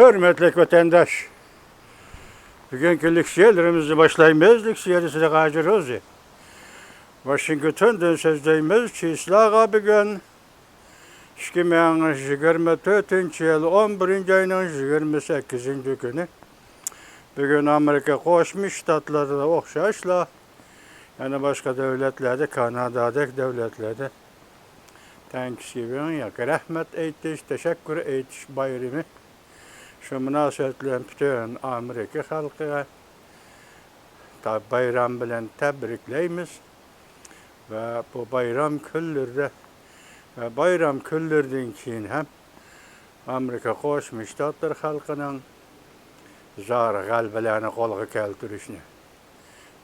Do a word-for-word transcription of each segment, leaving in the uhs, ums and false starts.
ھۆرمەتلىك ۋەتەنداش، بۈگۈنكى لېكسىيەلىرىمىزنى باشلايمىز. لېكسىيەدە سىلەرگە ھاجى روزى. ۋاشىنگتوندىن سۆزلەيمىز. چىسلاغا بۈگۈن ئىككى مىڭ يىگىرمە تۆتىنچى يىل ئون بىرىنچى ئاينىڭ يىگىرمە سەككىزىنچى كۈنى. بۈگۈن ئامېرىكا قوشما شتاتلىرىدا ئوخشاشلا، يەنە باشقا دۆلەتلەردە، كانادادەك دۆلەتلەردە تەنكسگىۋىڭ ياكى رەھمەت ئېيتىش، تەشەككۈر ئېيتىش بايرىمى. شۇ مۇناسىۋەت بىلەن پۈتۈن ئامېرىكا خەلقىگە تا-، بايرام بىلەن تەبرىكلەيمىز. ۋە بۇ بايرام كۈنلىرىدە ۋە بايرام كۈنلىرىدىن كېيىن ھەم ئامېرىكا قوشما شتاتلىرى خەلقىنىڭ زور غەلىبىلەرنى قولغا كەلتۈرۈشنى،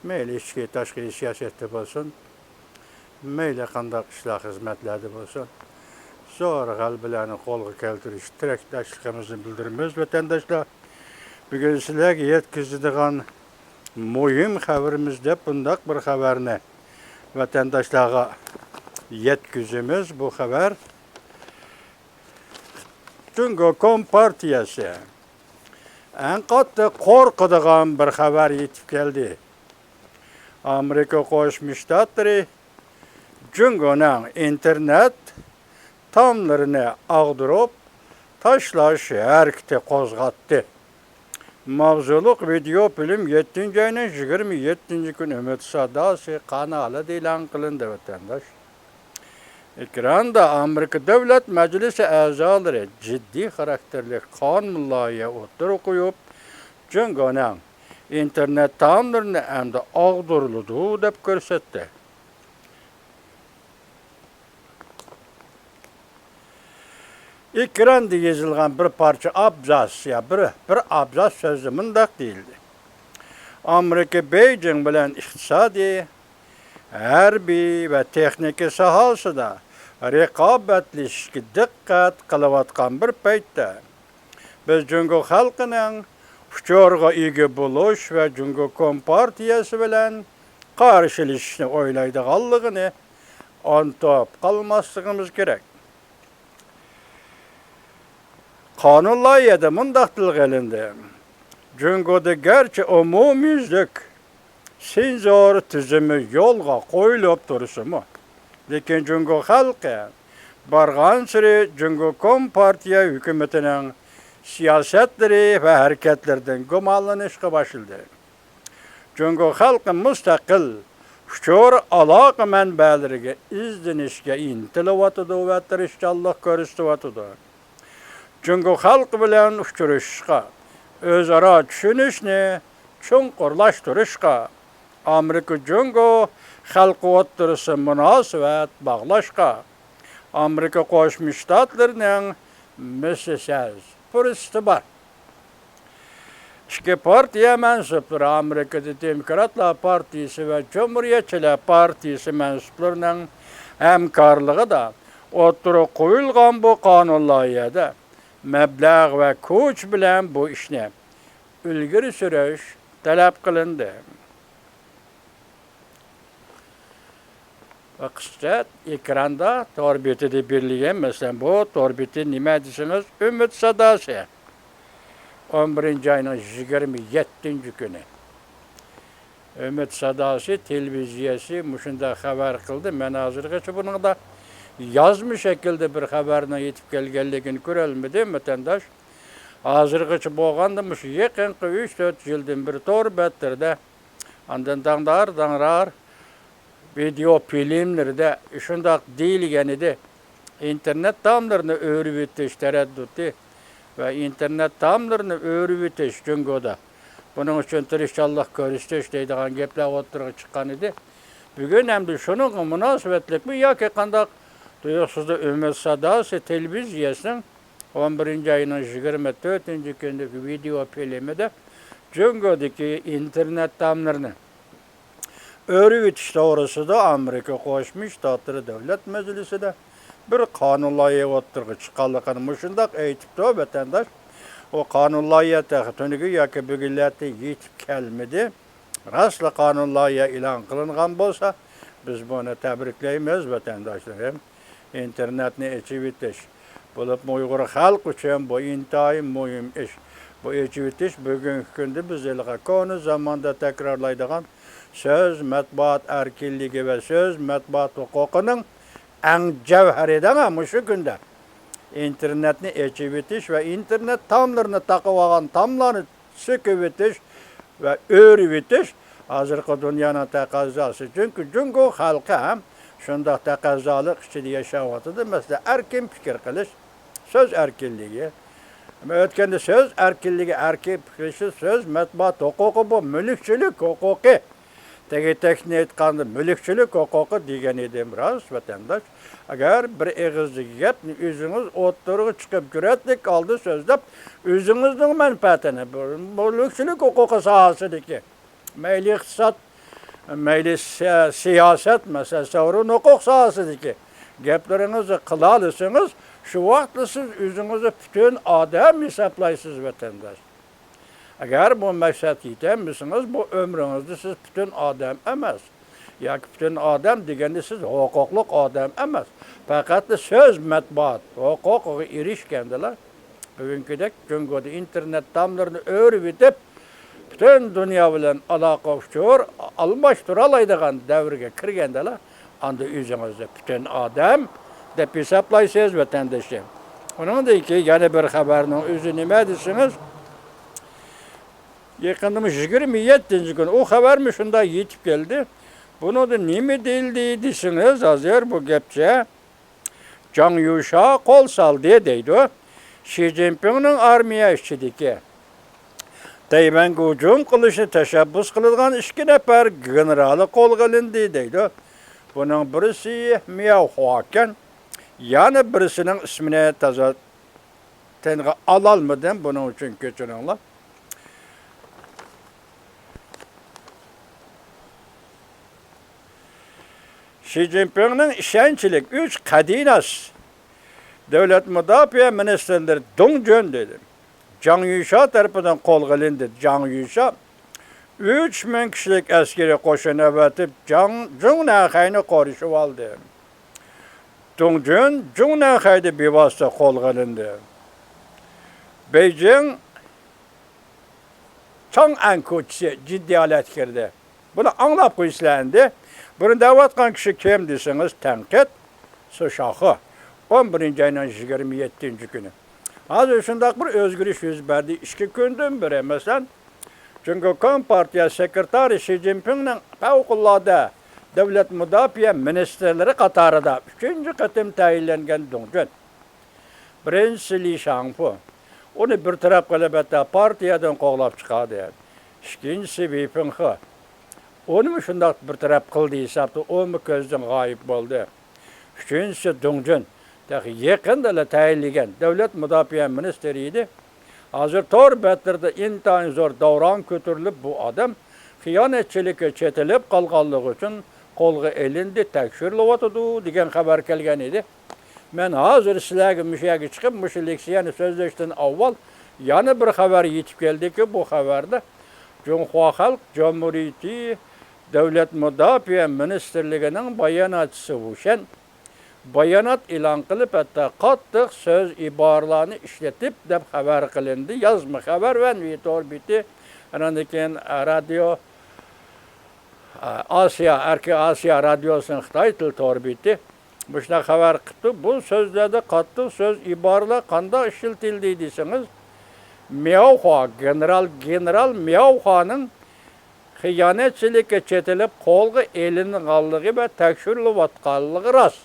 مەيلى ئىچكى، تاشقى سىياسەتتە بولسۇن، مەيلى قانداق ئىشلار، خىزمەتلەردە بولسۇن، زور غەلىبىلەرنى قولغا كەلتۈرۈش تىلەكداشلىقىمىزنى بىلدۈرىمىز، ۋەتەنداشلار. بۈگۈن سىلەرگە يەتكۈزىدىغان مۇھىم خەۋىرىمىز دەپ بۇنداق بىر خەۋەرنى ۋەتەنداشلارغا يەتكۈزىمىز. بۇ خەۋەر جۇڭگو كومپارتىيەسى ئەڭ قاتتىق قورقىدىغان بىر خەۋەر يېتىپ كەلدى. ئامېرىكا قوشما شتاتلىرى جۇڭگونىڭ ئىنتېرنېت تاملىرىنى ئاغدۇرۇپ تاشلاش ھەرىكىتى قوزغاتتى. ماۋزۇلۇق ۋىدېئو فىلىم يەتتىنچى ئاينىڭ يىگىرمە يەتتىنچى كۈنى ئۈمىد ساداسى قانالىدا ئېلان قىلىندى، ۋەتەنداش. ئېكراندا ئامېرىكا دۆلەت مەجلىسى ئەزالىرى جىددىي خاراكتېرلىك قانۇن لايىھە ئوتتۇرىغا قويۇپ، جۇڭگونىڭ ئىنتېرنېت تاملىرىنى ئەمدى ئاغدۇرۇلىدۇ دەپ كۆرسەتتى. ئېكراندا يېزىلغان بىر پارچە ئابزاس يا بىر، بىر ئابزاس سۆزدە مۇنداق دېيىلدى: ئامېرىكا بېيجىڭ بىلەن ئىقتىسادىي، ھەربىي ۋە تېخنىكا ساھەسىدە رىقابەتلىشىشكە دىققەت قىلىۋاتقان بىر پەيتتە، بىز جۇڭگو خەلقىنىڭ ئۇچۇرغا ئىگە بولۇش ۋە جۇڭگو كومپارتىيەسى بىلەن قارشىلىشىشنى ئويلايدىغانلىقىنى ئۇنتۇپ قالماسلىقىمىز كېرەك. قانۇن لايىھەدە مۇنداق تىلغا ئېلىندى: جۇڭگودا گەرچە ئومۇميۈزلۈك سېنزور تۈزۈمى يولغا قويۇلۇپ تۇرسىمۇ، لېكىن جۇڭگو خەلقى بارغانسېرى جۇڭگو كومپارتىيە ھۆكۈمىتىنىڭ سىياسەتلىرى ۋە ھەرىكەتلىرىدىن گۇمانلىنىشقا باشلىدى. جۇڭگو خەلقى مۇستەقىل ئۇچۇر ئالاقە مەنبەلىرىگە ئىزدىنىشكە ئىنتىلىۋاتىدۇ ۋە تىرىشچانلىق كۆرسىتىۋاتىدۇ. جۇڭگو خەلقى بىلەن ئۇچرىشىشقا، ئۆزئارا چۈشىنىشنى چوڭقۇرلاشتۇرۇشقا، ئامېرىكا جۇڭگو خەلقى ئوتتۇرىسىدا مۇناسىۋەت باغلاشقا، ئامېرىكا قوشما شتاتلىرىنىڭ مىسسىسىز پۇرسىتى بار. ئىككى پارتىيە مەنسۇپلىرى، ئامېرىكىدا دېموكراتلار پارتىيىسى ۋە جۇمھۇرىيەتچىلەر پارتىيىسى مەنسۇپلىرىنىڭ ھەمكارلىقىدا ئوتتۇرىغا قويۇلغان بۇ قانۇن لايىھەدە مەبلەغ ۋە كۈچ بىلەن بۇ ئىشنى ئىلگىرى سۈرۈش تەلەپ قىلىندى. ۋە قىسقىچە ئېكراندا تور بېتىدە بېرىلگەن، مەسىلەن، بۇ تور بېتى نېمە دېسىڭىز، ئۈمىد ساداسى. ئون بىرىنچى ئاينىڭ يىگىرمە يەتتىنچى كۈنى ئۈمىد ساداسى تېلېۋىزىيەسى مۇشۇنداق خەۋەر قىلدى. مەن ھازىرغىچە بۇنىڭدا يازما شەكىلدە بىر خەۋەرنىڭ يېتىپ كەلگەنلىكىنى كۆرەلمىدىم، ۋەتەنداش. ھازىرغىچە بولغاندا مۇشۇ يېقىنقى ئۈچ تۆت يىلدىن بېرى تور بەتلىرىدە ئاندىن داڭدار-داڭرار ۋىدېئو فىلىملىرىدە شۇنداق دېيىلگەن ئىدى. ئىنتېرنېت تاملىرىنى ئۆرۈۋېتىش تەرەددۇتى ۋە ئىنتېرنېت تاملىرىنى ئۆرۈۋېتىش جۇڭگودا، بۇنىڭ ئۈچۈن تىرىشچانلىق كۆرسىتىش دەيدىغان گەپلەر ئوتتۇرىغا چىققان ئىدى. بۈگۈن ئەمدى شۇنىڭغا مۇناسىۋەتلىكمۇ ياكى قانداق تۇيۇقسىزلا ئۈمىد ساداسى تېلېۋىزىيەسىنىڭ ئون بىرىنچى ئاينىڭ يىگىرمە تۆتىنچى كۈنىدىكى ۋىدېئو فىلىمىدە جۇڭگودىكى ئىنتېرنېت تاملىرىنى ئۆرۈۋېتىش توغرىسىدا ئامېرىكا قوشما شتاتلىرى دۆلەت مەجلىسىدە بىر قانۇن لايىھە ئوتتۇرىغا چىققانلىقىنى مۇشۇنداق ئېيتىپتۇ، ۋەتەنداش. ئۇ قانۇن لايىھە تېخى تۈنۈگۈن ياكى بۈگۈنلەردە يېتىپ كەلمىدى. راستلا قانۇن لايىھە ئېلان قىلىنغان بولسا، بىز بۇنى تەبرىكلەيمىز، ۋەتەنداشلىرىم. ئىنتېرنېتنى ئېچىۋېتىش، بولۇپمۇ ئۇيغۇر خەلقى ئۈچۈن بۇ ئىنتايىن مۇھىم ئىش. بۇ ئېچىۋېتىش بۈگۈنكى كۈندە بىز ھېلىقى كونا زاماندا تەكرارلايدىغان سۆز، مەتبۇئات ئەركىنلىكى ۋە سۆز، مەتبۇئات ھوقۇقىنىڭ ئەڭ جەۋھىرى دەڭە مۇشۇ كۈندە. ئىنتېرنېتنى ئېچىۋېتىش ۋە ئىنتېرنېت تاملىرىنى تاقىۋالغان تاملارنى سۆكۈۋېتىش ۋە ئۆرۈۋېتىش ھازىرقى دۇنيانىڭ تەقەززاسى. چۈنكى جۇڭگو خەلقى ھەم شۇنداق تەقەززالىق ئىچىدە ياشاۋاتىدۇ. مەسىلەن، ئەركىن پىكىر قىلىش، سۆز ئەركىنلىكى. ئۆتكەندە سۆز ئەركىنلىكى، ئەركىن پىكىرلىشىش، سۆز، مەتبۇئات ھوقۇقى، بۇ مۈلۈكچىلىك ھوقۇقى. تېگى-تەكتىنى ئېيتقاندا، مۈلۈكچىلىك ھوقۇقى دېگەن ئىدىم، راست، ۋەتەنداش. ئەگەر بىر ئېغىزدىكى گەپنى ئۆزىڭىز ئوتتۇرىغا چىقىپ، جۈرئەتلىك ھالدا سۆزلەپ، ئۆزىڭىزنىڭ مەنپەئەتىنى، بۇ مۈلۈكچىلىك ھوقۇقى ساھەسىدىكى، مەيلى ئىقتىساد، مەيلى سىيا-، سىياسەت، مەسىلەن، سەۋرۇن ھوقۇق ساھەسىدىكى گەپلىرىڭىزنى قىلالىسىڭىز، شۇ ۋاقىتتا سىز ئۆزىڭىزنى پۈتۈن ئادەم ھېسابلايسىز، ۋەتەنداش. ئەگەر بۇ مەقسەتكە يېتەلمىسىڭىز، بۇ ئۆمرىڭىزدە سىز پۈتۈن ئادەم ئەمەس. ياكى پۈتۈن ئادەم دېگەندە سىز ھوقۇقلۇق ئادەم ئەمەس. پەقەتلا سۆز، مەتبۇئات ھوقۇقىغا ئېرىشكەندىلا، بۈگۈنكىدەك جۇڭگودا ئىنتېرنېت تاملىرىنى ئۆرۈۋېتىپ، پۈتۈن دۇنيا بىلەن ئالاقە ئۇچۇر ئالماشتۇرالايدىغان دەۋرگە كىرگەندىلا، ئاندىن ئۆزىڭىزنى پۈتۈن ئادەم دەپ ھېسابلايسىز، ۋەتەندىشىم. ئۇنىڭدىن كېيىن يەنە بىر خەۋەرنىڭ ئۆزى نېمە دېسىڭىز، يېقىندىمۇ يىگىرمە يەتتىنچى كۈنى ئۇ خەۋەرمۇ شۇنداق يېتىپ كەلدى. بۇنىڭدا نېمە دېيىلدى دېسىڭىز، ھازىر بۇ گەپچە، جاڭ يۈشا قول سالدى دەيدۇ. شى جىنپىڭنىڭ ئارمىيە ئىچىدىكى تەيۋەنگە ھۇجۇم قىلىشنى تەشەببۇس قىلىدىغان ئىككى نەپەر گېنېرالى قولغا ئېلىندى دەيدۇ. بۇنىڭ بىرسى مياۋ خۇا ئىكەن. يەنە بىرسىنىڭ ئىسمىنى تازا تىلغا ئالالمىدىم، بۇنىڭ ئۈچۈن كەچۈرۈڭلار. شى جىنپىڭنىڭ ئىشەنچلىك ئۈچ قەدىناس دۆلەت مۇداپىئە مىنىستىرلىرى دۇڭ جۈن دېدى، جاڭ يۈشا تەرىپىدىن قولغا ئېلىندى. جاڭ يۈشا ئۈچ مىڭ كىشىلىك ئەسكىرىي قوشۇن ئەۋەتىپ، جاڭ، جۇڭ نەنخەينى قورشىۋالدى. دۇڭ جۈن جۇڭ نەنخەيدە بىۋاسىتە قولغا ئېلىندى. بېيجىڭ چاڭئەن كوچىسى جىددىي ھالەتكە كىردى. بۇنى ئاڭلاپ قويىسىلەر ئەمدى. بۇنى دەۋاتقان كىشى كىم دېسىڭىز، تەنقىد، سۇ شاخې. ئون بىرىنچى ئاينىڭ يىگىرمە يەتتىنچى كۈنى. ھازىر شۇنداق بىر ئۆزگىرىش يۈز بەردى. ئىككى كۈندىن بېرى، مەسىلەن، جۇڭگو كومپارتىيە سېكرېتارى شى جىنپىڭنىڭ پەۋقۇلئاددە دۆلەت مۇداپىئە مىنىستىرلىرى قاتارىدا ئۈچىنچى قېتىم تەيىنلەنگەن دۇڭ جۈن. بىرىنچىسى لى شاڭفۇ. ئۇنى بىر تەرەپ قىلىپ، ھەتتا پارتىيەدىن قوغلاپ چىقاردى. ئىككىنچىسى ۋېي فېڭخې. ئۇنىمۇ شۇنداق بىر تەرەپ قىلدى ھېسابتا، ئۇمۇ كۆزدىن غايىب بولدى. ئۈچىنچىسى دۇڭ جۈن. تېخى يېقىندىلا تەيىنلىگەن دۆلەت مۇداپىئە مىنىستىرى ئىدى. ھازىر تور بەتلىرىدە ئىنتايىن زور داۋراڭ كۆتۈرۈلۈپ، بۇ ئادەم خىيانەتچىلىككە چېتىلىپ قالغانلىقى ئۈچۈن قولغا ئېلىندى، تەكشۈرۈلۈۋاتىدۇ، دېگەن خەۋەر كەلگەن ئىدى. مەن ھازىر سىلەرگە مۇشۇ يەرگە چىقىپ، مۇشۇ لېكسىيەنى سۆزلەشتىن ئاۋۋال يەنە بىر خەۋەر يېتىپ كەلدىكى، بۇ خەۋەردە جۇڭخۇا خەلق جۇمھۇرىيىتى دۆلەت مۇداپىئە مىنىستىرلىكىنىڭ باياناتچىسى ۋۇشەن بايانات ئېلان قىلىپ، ھەتتا قاتتىق سۆز، ئىبارىلەرنى ئىشلىتىپ، دەپ خەۋەر قىلىندى. يازما خەۋەر ۋەنۋى تور بېتى، ئاندىن كېيىن رادىيو، ئاسىيا، ئەركىن ئاسىيا رادىيوسىنىڭ خىتاي تىل تور بېتى مۇشۇنداق خەۋەر قىپتۇ. بۇ سۆزلەردە قاتتىق سۆز، ئىبارىلەر قانداق ئىشلىتىلدى دېسىڭىز، مياۋخۇا، گېنېرال، گېنېرال مياۋخۇانىڭ خىيانەتچىلىككە چېتىلىپ قولغا ئېلىنغانلىقى ۋە تەكشۈرۈلۈۋاتقانلىقى راست.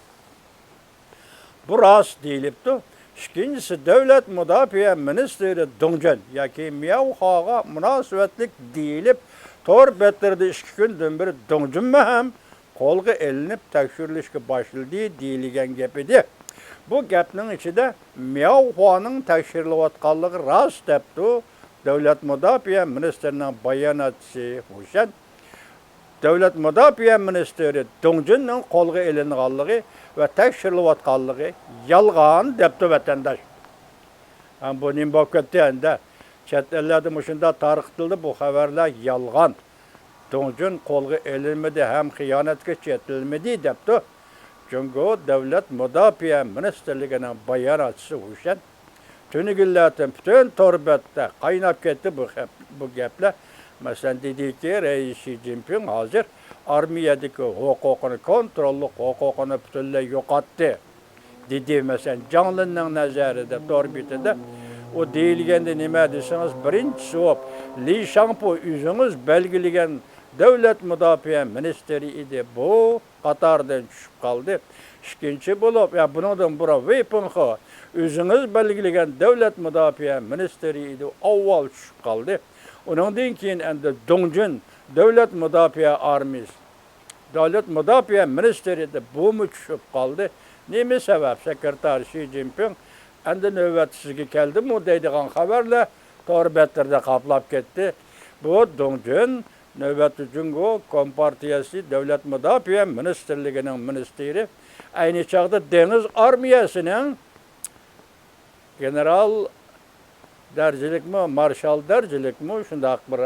بۇ راست دېيىلىپتۇ. ئىككىنچىسى، دۆلەت مۇداپىئە مىنىستىرى دۇڭ جۈن ياكى مياۋخۇاغا مۇناسىۋەتلىك دېيىلىپ، تور بەتلىرىدە ئىككى كۈندىن بېرى دۇڭ جۈنمۇ ھەم قولغا ئېلىنىپ تەكشۈرۈلۈشكە باشلىدى دېيىلگەن گەپ ئىدى. بۇ گەپنىڭ ئىچىدە مياۋخۇانىڭ تەكشۈرۈلۈۋاتقانلىقى راست دەپتۇ دۆلەت مۇداپىئە مىنىستىرىنىڭ باياناتچىسى ۋۇشەن. دۆلەت مۇداپىئە مىنىستىرى دۇڭ جۈننىڭ قولغا ئېلىنغانلىقى ۋە تەكشۈرۈلۈۋاتقانلىقى يالغان دەپتۇ ۋەتەنداش. ھەم بۇ نېمە بولۇپ كەتتى ئەمدى؟ چەت ئەللەردە مۇشۇنداق تارقىتىلدى، بۇ خەۋەرلەر يالغان. دۇڭ جۈن قولغا ئېلىنمىدى ھەم خىيانەتكە چېتىلمىدى دەپتۇ جۇڭگو دۆلەت مۇداپىئە مىنىستىرلىكىنىڭ باياناتچىسى ۋۇشەن. تۈنۈگۈنلەردىن پۈتۈن تور بەتتە قايناپ كەتتى بۇ خەپ-، بۇ گەپلەر. مەسىلەن، دېدىكى، رەئىس شى جىنپىڭ ھازىر ئارمىيەدىكى ھوقۇقىنى، كونتروللۇق ھوقۇقىنى پۈتۈنلەي يوقاتتى، دېدى. مەسىلەن، جاڭ لىننىڭ نەزەرىدە تور بېتىدە ئۇ دېيىلگەندە نېمە دېسىڭىز، بىرىنچىسى بولۇپ، لى شاڭپۇ ئۆزىڭىز بەلگىلىگەن دۆلەت مۇداپىئە مىنىستىرى ئىدى. بۇ قاتاردىن چۈشۈپ قالدى. ئىككىنچى بولۇپ، يا بۇنىڭدىن بۇرۇن ۋېي پىڭخې ئۆزىڭىز بەلگىلىگەن دۆلەت مۇداپىئە مىنىستىرى ئىدى، ئاۋۋال چۈشۈپ قالدى. ئۇنىڭدىن كېيىن ئەمدى دۇڭجۈن دۆلەت مۇداپىئە ئارمىيىسى، دۆلەت مۇداپىئە مىنىستىرى ئىدى، بۇمۇ چۈشۈپ قالدى. نېمە سەۋەب؟ سېكرېتار شى جىنپىڭ ئەمدى نۆۋەت سىزگە كەلدىمۇ دەيدىغان خەۋەرلەر تور بەتلىرىدە قاپلاپ كەتتى. بۇ دۇڭجۈن نۆۋەتتە جۇڭگو كومپارتىيەسى دۆلەت مۇداپىئە مىنىستىرلىكىنىڭ مىنىستىرى، ئەينى چاغدا دېڭىز ئارمىيەسىنىڭ گېنېرال دەرىجىلىكمۇ، مارشال دەرىجىلىكمۇ، شۇنداق بىر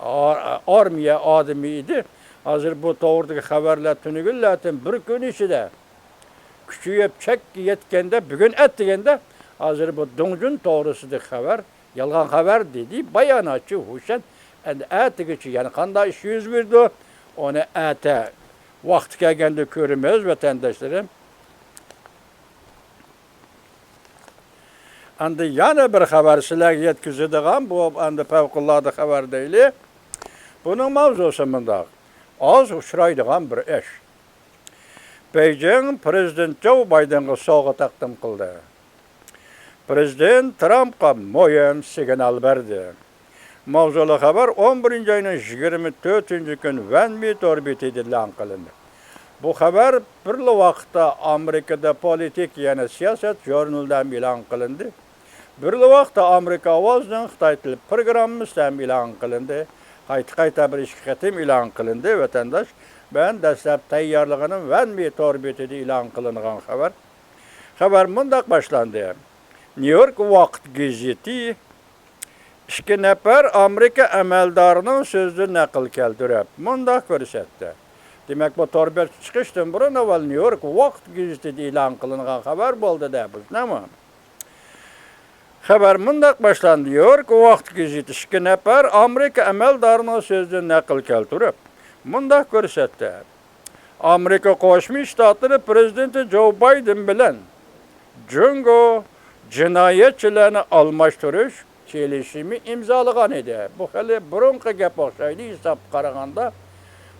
ئا-، ئارمىيە ئادىمى ئىدى. ھازىر بۇ توغرىدىكى خەۋەرلەر تۈنۈگۈنلەردىن بىر كۈن ئىچىدە كۈچىيىپ چەككە يەتكەندە، بۈگۈن ئەتىگەندە ھازىر بۇ دۇڭجۈن توغرىسىدىكى خەۋەر يالغان خەۋەر، دېدى باياناتچى ھۇشەن. ئەمدى ئەتىگىچە يەنە قانداق ئىش يۈز بېرىدۇ، ئۇنى ئەتە ۋاقتى كەلگەندە كۆرىمىز، ۋەتەنداشلىرىم. ئەمدى يەنە بىر خەۋەر سىلەرگە يەتكۈزىدىغان، بۇ ئەمدى پەۋقۇلئاددە خەۋەر دەيلى. بۇنىڭ ماۋزۇسى مۇنداق، ئاز ئۇچرايدىغان بىر ئىش. بېيجىڭ پىرېزىدېنت جو بايدېنغا سوۋغا تەقدىم قىلدى. پىرېزىدېنت ترامپقا مۇھىم سىگنال بەردى. ماۋزۇلۇق خەۋەر ئون بىرىنچى ئاينىڭ يىگىرمە تۆتىنچى كۈن ۋەنمى تور بېتىدە ئېلان قىلىندى. بۇ خەۋەر بىرلا ۋاقىتتا ئامېرىكىدا پولىتىك، يەنە سىياسەت ژۇرنىلىدا ھەم ئېلان قىلىندى. بىرلا ۋاقىتتا ئامېرىكا ئاۋازىنىڭ خىتاي تىل پروگراممىسىدا ھەم ئېلان قىلىندى. قايتا-قايتا بىر ئىككى قېتىم ئېلان قىلىندى، ۋەتەنداش. مەن دەسلەپ تەييارلىغىنىم ۋەنمى تور بېتىدە ئېلان قىلىنغان خەۋەر. خەۋەر مۇنداق باشلاندى. نيۇ يورك ۋاقىت گېزىتى ئىككى نەپەر ئامېرىكا ئەمەلدارىنىڭ سۆزىدىن نەقىل كەلتۈرۈپ، مۇنداق كۆرسەتتى. دېمەك، بۇ تور بەتكە چىقىشتىن بۇرۇن ئاۋۋال نيۇ يورك ۋاقىت گېزىتىدە ئېلان قىلىنغان خەۋەر بولدى دە، بۇ شۇنداقمۇ؟ خەۋەر مۇنداق باشلاندى. نيۇ يورك ۋاقىت گېزىتى ئىككى نەپەر ئامېرىكا ئەمەلدارىنىڭ سۆزىدىن نەقىل كەلتۈرۈپ، مۇنداق كۆرسەتتى. ئامېرىكا قوشما شتاتلىرى پىرېزىدېنتى جو بايدېن بىلەن جۇڭگو جىنايەتچىلەرنى ئالماشتۇرۇش كېلىشىمى ئىمزالىغان ئىدى. بۇ خېلى بۇرۇنقى گەپ ئوخشايدۇ، ھېسابقا قارىغاندا.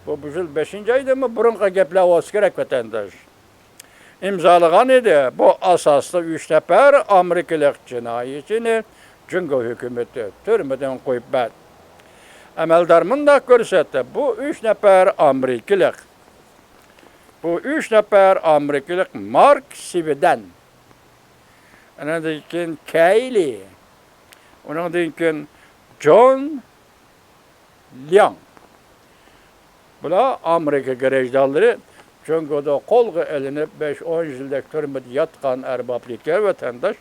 بۇ، بۇ يىل بەشىنچى ئايدىنمۇ بۇرۇنقى گەپلەر بولسا كېرەك، ۋەتەنداش. ئىمزالىغان ئىدى. بۇ ئاساستا ئۈچ نەپەر ئامېرىكىلىق جىنايەتچىنى جۇڭگو ھۆكۈمىتى تۈرمىدىن قويۇپ بەردى. ئەمەلدار مۇنداق كۆرسەتتى، بۇ ئۈچ نەپەر ئامېرىكىلىق، بۇ ئۈچ نەپەر ئامېرىكىلىق مارك سىۋىدەن، ئۇنىڭدىن كېيىن كەيلى، ئۇنىڭدىن كېيىن جون لياڭ. بۇلار ئامېرىكا گىرىژدانلىرى، جۇڭگودا قولغا ئېلىنىپ، بەش ئون يىلدەك تۈرمىدە ياتقان ئەربابلىكى ۋەتەنداش،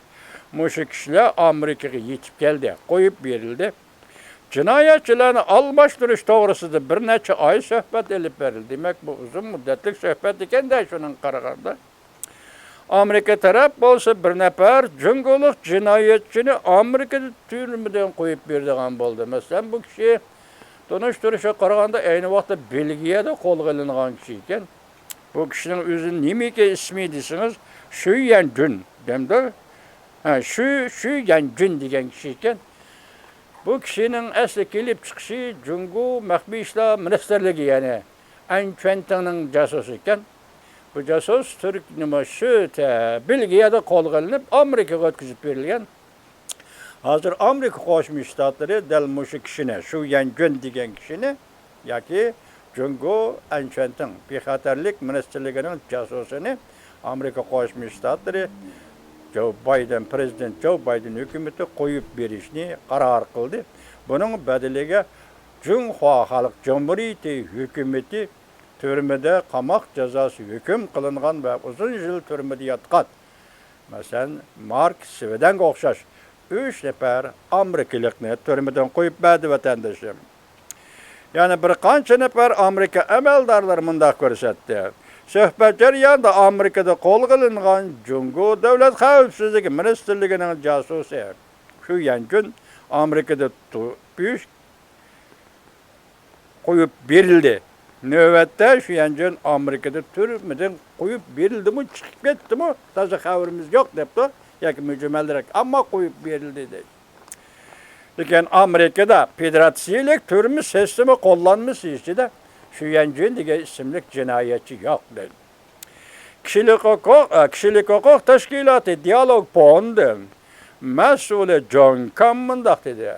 مۇشۇ كىشىلەر ئامېرىكىغا يېتىپ كەلدى، قويۇپ بېرىلدى. جىنايەتچىلەرنى ئالماشتۇرۇش توغرىسىدا بىر نەچچە ئاي سۆھبەت ئېلىپ بېرىلدى. دېمەك، بۇ ئۇزۇن مۇددەتلىك سۆھبەت ئىكەن-دە، شۇنىڭغا قارىغاندا. ئامېرىكا تەرەپ بولسا بىر نەپەر جۇڭگولۇق جىنايەتچىنى ئامېرىكىدا تۈرمىدىن قويۇپ بېرىدىغان بولدى. مەسىلەن، بۇ كىشى تونۇشتۇرۇشىغا قارىغاندا، ئەينى ۋاقىتتا بېلگىيەدە قولغا ئېلىنغان كىشى ئىكەن. بۇ كىشىنىڭ ئۆزىنىڭ نېمىكى ئىسمى دېسىڭىز، شۈ يەنجۈن دەمدۇ؟ ھە، شۈ، شۈ يەنجۈن دېگەن كىشى ئىكەن. بۇ كىشىنىڭ ئەسلى كېلىپ چىقىشى جۇڭگو مەخپىي ئىشلار مىنىستىرلىكى، يەنى ئەن چۈەنتىڭنىڭ جاسۇسى ئىكەن. بۇ جاسۇس تۈرك نېمە شۇ تە-، بېلگىيەدە قولغا ئېلىنىپ، ئامېرىكىغا ئۆتكۈزۈپ بېرىلگەن. ھازىر ئامېرىكا قوشما شتاتلىرى دەل مۇشۇ كىشىنى، شۇ يەنجۈن دېگەن كىشىنى ياكى جۇڭگو ئەن چۈەنتىڭ بىخەتەرلىك مىنىستىرلىكىنىڭ جاسۇسىنى ئامېرىكا قوشما شتاتلىرى جو بايدېن، پىرېزىدېنت جو بايدېن ھۆكۈمىتى قويۇپ بېرىشنى قارار قىلدى. بۇنىڭ بەدىلىگە جۇڭخۇا خەلق جۇمھۇرىيىتى ھۆكۈمىتى تۈرمىدە قاماق جازاسى ھۆكۈم قىلىنغان ۋە ئۇزۇن يىل تۈرمىدە ياتقان، مەسىلەن، مارك سىۋىدەنگە ئوخشاش ئۈچ نەپەر ئامېرىكىلىقنى تۈرمىدىن قويۇپ بەردى، ۋەتەندىشىم. يەنە بىر قانچە نەپەر ئامېرىكا ئەمەلدارلىرى مۇنداق كۆرسەتتى. سۆھبەت جەريانىدا ئامېرىكىدا قولغا ئېلىنغان جۇڭگو دۆلەت خەۋپسىزلىك مىنىستىرلىكىنىڭ جاسۇسى شۈ يەنجۈن ئامېرىكىدا تۇ-، بۈيۈش قويۇپ بېرىلدى. نۆۋەتتە شۈ يەنجۈن ئامېرىكىدا تۈرمىدىن قويۇپ بېرىلدىمۇ، چىقىپ كەتتىمۇ، تازا خەۋىرىمىز يوق دەپتۇ. ياكى مۈجمەلرەك، ئەمما قويۇپ بېرىلدى دەيدۇ. لېكىن ئامېرىكىدا فېدېراتسىيەلىك تۈرمە سىستېما قوللانمىسى ئىچىدە شۈ يەنجۈن دېگەن ئىسىملىك جىنايەتچى يوق دەيدۇ. كىشىلىك ھوقۇق، ئە، كىشىلىك ھوقۇق تەشكىلاتى دىئالوگ فوندى مەسئۇلى جون كام مۇنداق دېدى: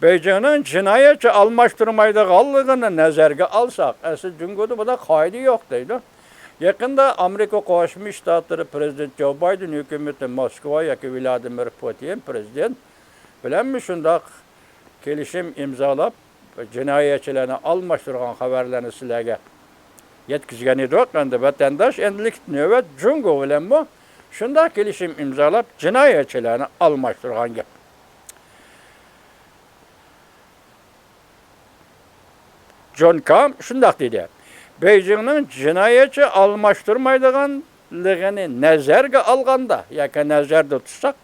بېيجىڭنىڭ جىنايەتچى ئالماشتۇرمايدىغانلىقىنى نەزەرگە ئالساق، ئەسلى جۇڭگودا بۇنداق قائىدە يوق دەيدۇ. يېقىندا ئامېرىكا قوشما شتاتلىرى پىرېزىدېنت جو بايدېن ھۆكۈمىتى موسكۋا ياكى ۋلادىمىر پۇتىن پىرېزىدېنت بىلەنمۇ شۇنداق كېلىشىم ئىمزالاپ، جىنايەتچىلەرنى ئالماشتۇرغان خەۋەرلەرنى سىلەرگە يەتكۈزگەن ئىدۇق. ئەمدى ۋەتەنداش، ئەمدىلىكتە نۆۋەت جۇڭگو بىلەنمۇ شۇنداق كېلىشىم ئىمزالاپ، جىنايەتچىلەرنى ئالماشتۇرغان گەپ. جون كام شۇنداق دېدى: بېيجىڭنىڭ جىنايەتچى ئالماشتۇرمايدىغانلىقىنى نەزەرگە ئالغاندا ياكى نەزەردە تۇتساق،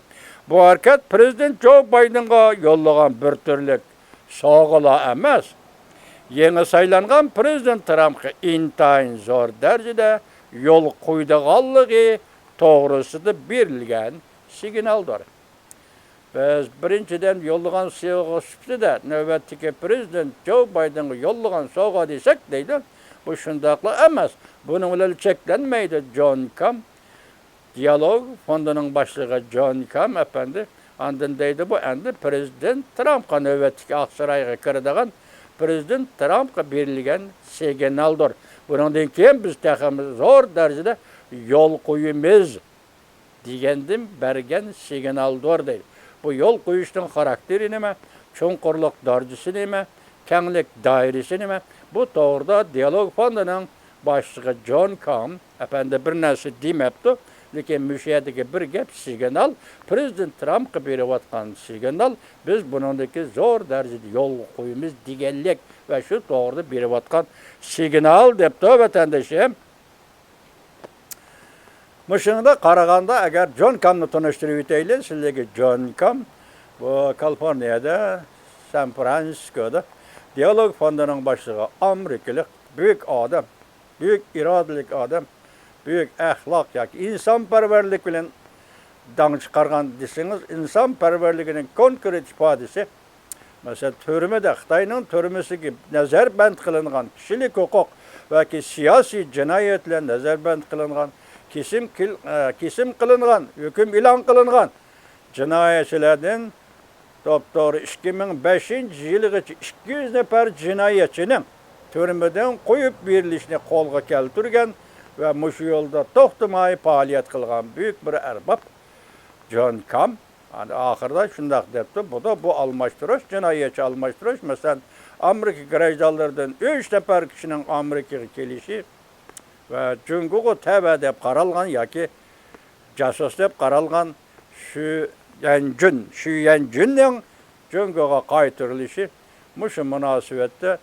بۇ ھەرىكەت پىرېزىدېنت جو بايدېنغا يوللىغان بىر تۈرلۈك سوۋغىلا ئەمەس، يېڭى سايلانغان پىرېزىدېنت ترامپقا ئىنتايىن زور دەرىجىدە يول قويىدىغانلىقى توغرىسىدا بېرىلگەن سىگنالدۇر. بىز بىرىنچىدىن يوللىغان سوۋغا سۈپىتىدە نۆۋەتتىكى پىرېزىدېنت جو بايدېنغا يوللىغان سوۋغا دېسەك دەيدۇ، بۇ شۇنداقلا ئەمەس، بۇنىڭ بىلەن چەكلەنمەيدۇ. جون كام، دىئالوگ فوندىنىڭ باشلىقى جون كام ئەپەندى ئاندىن دەيدۇ، بۇ ئەمدى پىرېزىدېنت ترامپقا، نۆۋەتتىكى ئاقسارايغا كىرىدىغان پىرېزىدېنت ترامپقا بېرىلگەن سىگنالدۇر. بۇنىڭدىن كېيىن بىز تېخىمۇ زور دەرىجىدە يول قويىمىز دېگەندىن بەرگەن سىگنالدۇر دەيدۇ. بۇ يول قويۇشنىڭ خاراكتېرى نېمە؟ چوڭقۇرلۇق دەرىجىسى نېمە؟ كەڭلىك دائىرىسى نېمە؟ بۇ توغرىدا دىئالوگ فوندىنىڭ باشلىقى جون كام ئەپەندى بىر نەرسە دېمەپتۇ. لېكىن مۇشۇ يەردىكى بىر گەپ سىگنال، پىرېزىدېنت ترامپقا بېرىۋاتقان سىگنال، بىز بۇنىڭدىكى زور دەرىجىدە يولغا قويىمىز دېگەنلىك ۋە شۇ توغرىدا بېرىۋاتقان سىگنال دەپتۇ ۋەتەندىشىم. مۇشۇنىڭدا قارىغاندا، ئەگەر جون كامنى تونۇشتۇرۇپ ئۆتەيلى، سىلەرگە جون كام، بۇ كالىفورنىيەدە، سان فرانسىسكودا دىئالوگ فوندىنىڭ باشلىقى، ئامېرىكىلىق بۈيۈك ئادەم، بۈيۈك ئىرادىلىك ئادەم، بۈيۈك ئەخلاق ياكى ئىنسانپەرۋەرلىك بىلەن داڭ چىقارغان دېسىڭىز، ئىنسانپەرۋەرلىكىنىڭ كونكرېت ئىپادىسى. مەسىلەن، تۈرمىدە، خىتاينىڭ تۈرمىسىگە نەزەربەند قىلىنغان كىشىلىك ھوقۇق ياكى سىياسىي جىنايەتلەر نەزەربەند قىلىنغان، كېسىم كىل-، ئە، كېسىم قىلىنغان، ھۆكۈم ئېلان قىلىنغان جىنايەتچىلەردىن توپتوغرا ئىككى مىڭ بەشىنچى يىلىغىچە ئىككى يۈز نەپەر جىنايەتچىنىڭ تۈرمىدىن قويۇپ بېرىلىشىنى قولغا كەلتۈرگەن ۋە مۇشۇ يولدا توختىماي پائالىيەت قىلغان بۈيۈك بىر ئەرباب جون كام ئاخىرىدا شۇنداق دەپتۇ، بۇدا بۇ ئالماشتۇرۇش، جىنايەتچى ئالماشتۇرۇش، مەسىلەن، ئامېرىكا گراژدانلىرىدىن ئۈچ نەپەر كىشىنىڭ ئامېرىكىغا كېلىشى ۋە جۇڭگوغا تەۋە دەپ قارالغان ياكى جاسۇس دەپ قارالغان شۈ يەنجۈن، شۈ يەنجۈننىڭ جۇڭگوغا قايتۇرۇلۇشى مۇشۇ مۇناسىۋەتتە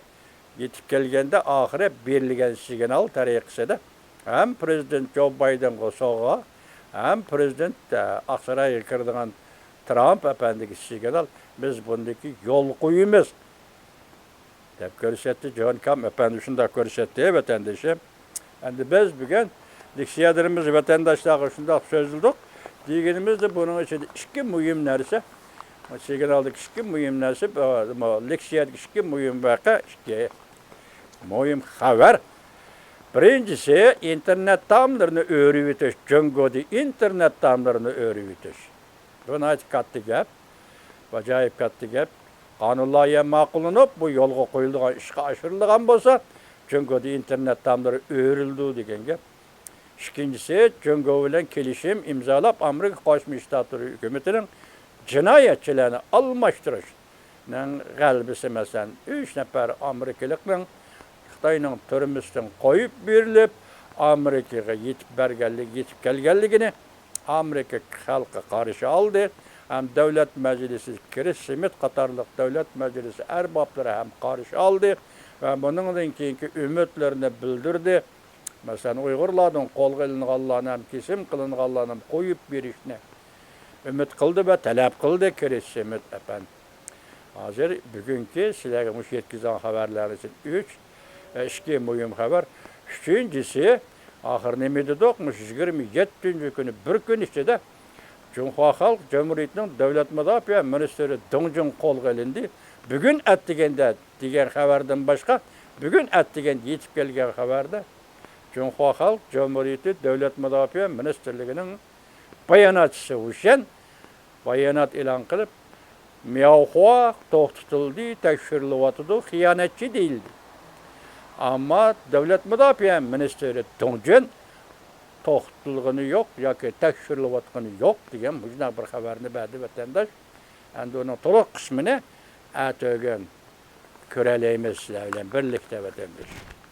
يېتىپ كەلگەندە، ئاخىرى بېرىلگەن سىگنال تەرىقىسىدە ھەم پىرېزىدېنت جو بايدېنغا سوۋغا، ھەم پىرېزىدېنت، ئە، ئاقسارايغا كىرىدىغان ترامپ ئەپەندىگە سىگنال، بىز بۇندىكى يول قويىمىز، دەپ كۆرسەتتى. جون كام ئەپەندى شۇنداق كۆرسەتتى، ۋەتەندىشىم. ئەمدى بىز بۈگۈن لېكسىيەلىرىمىز ۋەتەنداشلارغا شۇنداق سۆزلىدۇق دېگىنىمىزدە، بۇنىڭ ئىچىدە ئىككى مۇھىم نەرسە، سىگنالدىكى ئىككى مۇھىم نەرسە، بۇ، بۇ لېكسىيەدىكى ئىككى مۇھىم ۋەقە، ئىككى مۇھىم خەۋەر. بىرىنچىسى، ئىنتېرنېت تاملىرىنى ئۆرۈۋېتىش، جۇڭگودىن ئىنتېرنېت تاملىرىنى ئۆرۈۋېتىش. بۇ ناھايىتى كاتتا گەپ، ئاجايىپ كاتتا گەپ. قانۇن لايىھە ماقۇللىنىپ، بۇ يولغا قويۇلىدىغان، ئىشقا ئاشۇرۇلىدىغان بولسا، جۇڭگودىن ئىنتېرنېت تاملىرى ئۆرۈلىدۇ دېگەن گەپ. ئىككىنچىسى، جۇڭگو بىلەن كېلىشىم ئىمزالاپ، ئامېرىكا قوشما شتاتلىرى ھۆكۈمىتىنىڭ جىنايەتچىلەرنى ئالماشتۇرۇشنىڭ غەلىبىسى، مەسىلەن، ئۈچ نەپەر ئامېرىكىلىقنىڭ خىتاينىڭ تۈرمىسىدىن قويۇپ بېرىلىپ، ئامېرىكىغا يېتىپ بەرگەنلىكى، يېتىپ كەلگەنلىكىنى ئامېرىكا خەلقى قارشى ئالدى ھەم دۆلەت مەجلىسى، كرىس سمىت قاتارلىق دۆلەت مەجلىسى ئەربابلىرى ھەم قارشى ئالدى ۋە بۇنىڭدىن كېيىنكى ئۈمىدلىرىنى بىلدۈردى. مەسىلەن، ئۇيغۇرلاردىن قولغا ئېلىنغانلارنى ھەم كېسىم قىلىنغانلارنى ھەم قويۇپ بېرىشنى ئۈمىد قىلدى ۋە تەلەپ قىلدى كىرىچ سېمىت ئەپەندى. ھازىر بۈگۈنكى سىلەرگە مۇشۇ يەتكۈزگەن خەۋەرلەر ئۈچۈن ئۈچ، ئە، ئىككى مۇھىم خەۋەر. ئۈچىنچىسى، ئاخىر نېمە دېدۇق؟ مۇشۇ يىگىرمە يەتتىنچى كۈنى بىر كۈن ئىچىدە جۇڭخۇا خەلق جۇمھۇرىيىتىنىڭ دۆلەت مۇداپىئە مىنىستىرى دېڭ جۇن قولغا ئېلىندى. بۈگۈن ئەتىگەندە دېگەن خەۋەردىن باشقا، بۈگۈن ئەتىگەندە يېتىپ كەلگەن خەۋەردە جۇڭخۇا خەلق جۇمھۇرىيىتى دۆلەت مۇداپىئە مىنىستىرلىكىنىڭ باياناتچىسى ۋۇشيەن بايانات ئېلان قىلىپ، مياۋخۇا توختىتىلدى، تەكشۈرۈلۈۋاتىدۇ، خىيانەتچى دېيىلدى. ئەمما دۆلەت مۇداپىئە مىنىستىرى دېڭ جۇن توختىتىلغىنى يوق ياكى تەكشۈرۈلۈۋاتقىنى يوق دېگەن مۇشۇنداق بىر خەۋەرنى بەردى ۋەتەنداش. ئەمدى ئۇنىڭ تولۇق قىسمىنى ئەتىگۈن كۆرەلەيمىز سىلەر بىلەن بىرلىكتە، ۋەتەنداش.